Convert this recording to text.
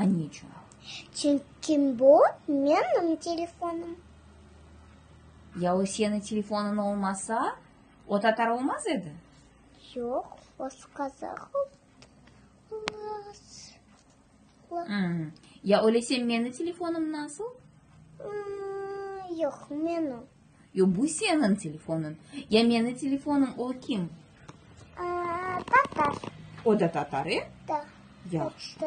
A ne içün? Çünki bu menim telefonım. Ya o seniñ telefonıñ olmasa, o tatar olmaz edi? Yoq, o qazah olmaz. Ya öylese menim telefonım nasıl? Yoq, menim. Yoq, bu seniñ telefonıñ. Ya menim telefonım, o kim? Tatar. O da tatar, e? Da. Yahşı.